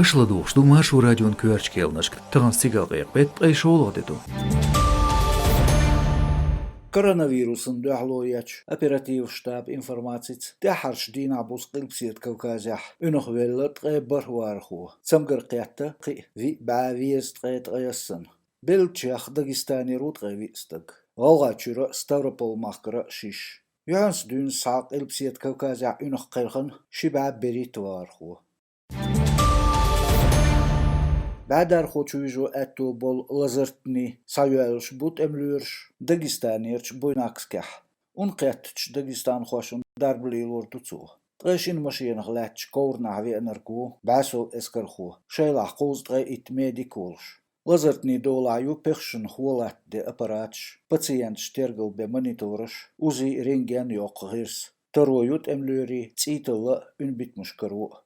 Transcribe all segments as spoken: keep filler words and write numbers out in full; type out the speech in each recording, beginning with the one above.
Аша ладугӀуш ду Маршо радион коьртачу кхаьънашка. Тахана стигалкъекъа беттан ткъе шолгӀа де ду. Коронавирусан дуьхьало ечу оперативан штабан информацица, тӀаьххьарчу дийнахь буса Къилбаседа Кавказехь Ӏуьнах велла ткъе бархӀ вахархо. Цамгар кхетта кхин а виъ бӀе везткъе ткъайоьссан. Беллачех Дагестанера ву ткъе виъ стаг, ГӀалгӀайчуьра а, Ставрополь-махкара а шиш. Юьхьанца дуьйна схьа Къилбаседа Кавказехь Ӏуьнах кхелхина ши бӀе берхӀитта вахархо. БӀаьдархо чу вижо аьтто болу лазартни схьайоьллуш бу тӀемалоьраш Дагестанерчу Буйнакскехь. Ун кхеттачу дагестанхошна дарба лелор ду цо. Ткъе шина машенах лаьттачу ковранахь веанарг ву бӀе сов эскархо, шайлахь кхузткъе итт медик а волуш. Лазартни долахь ю пехшна хӀун латтаде аппараташ, пациенташ тергал бен монитораш, УЗИ, рентген йоккху гӀирс. Таро ю тӀемалоьрийн цӀийталла а, уьнбитамаш каро а.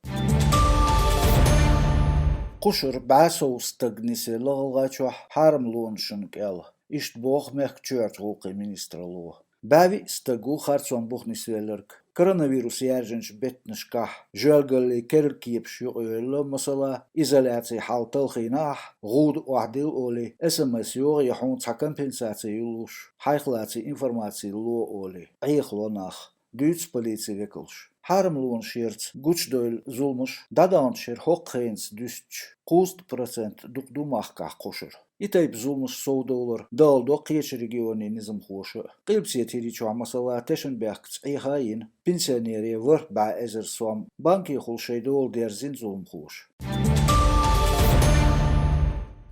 Кхушара бӀе сов стаг нисвелла ГӀалгӀайчохь хьарамлонашна кӀел, иштта боху мехкан чоьхьарчу гӀуллакхийн министралло. БӀе виъ стаг ву харцонан бух нисвелларг. Коронавирус яьржинчу беттанашкахь жоьлгаллин керла кепаш юкъайевлла, масала, изоляцин хьал талхийна ахь, гӀуда охьадилла олий, СМС йогӀу я хьуна цхьа компенсаци йолуш хьайх лаций информаци ло олий, Ӏехало нах, дуьйцу полицин векалша. Хьарамлонаш ярца гучудевлла зуламаш дӀадаханчу шеран хӀокху хенца дуьстича, кхузткъа процент дукха ду махкахь кхушара. И тайпа зуламаш совдовлар далла до кхечу регионийн низамхоша а. Къилбаседа ХӀирийчохь, масала, тешнабехкаца Ӏеха а йина, пенсионерийн ворхӀ бӀе эзар сом банкехула шайн дола дерзийна зуламхоша.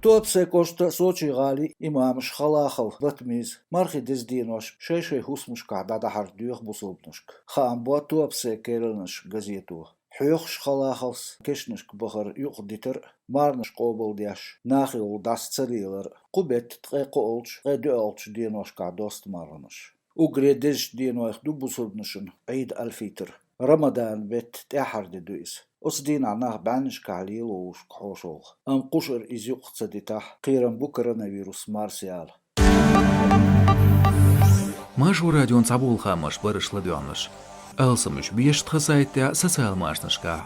Туапсе кӀоштан Сочи-гӀалин имамаш Халахов Батмиза мархийн деза денош шай-шайн хӀусамашкахь дӀадахьар доьху бусалбанашка, хаам бо Туапсе керланаш газето. Хьоьхуш Халаховс кешнашка бахар юкъадитар а, марханаш къобалдеш, нахе гӀуллакх дӀаса ца лелар а. Кху беттан ткъе кхоалгӀачу, ткъе доьалгӀачу деношкахь досту марханаш. Уггаре дезачу денойх ду бусалбанашна Ӏийд аль-Фитр. Рамадан беттан тӀаьххьара де ду иза. Оцу дийнахь нах бӀеннашкахь лело вовшашка хьошалгӀа. Амма кхушара иза юкъа ца дитахь, кхерам бу коронавирус марсаяла. Маршо радион цхьаболу хаамаш бара аша ладоьгӀнарш. Алсамаш беша тхан сайтехь, социал машанашкахь.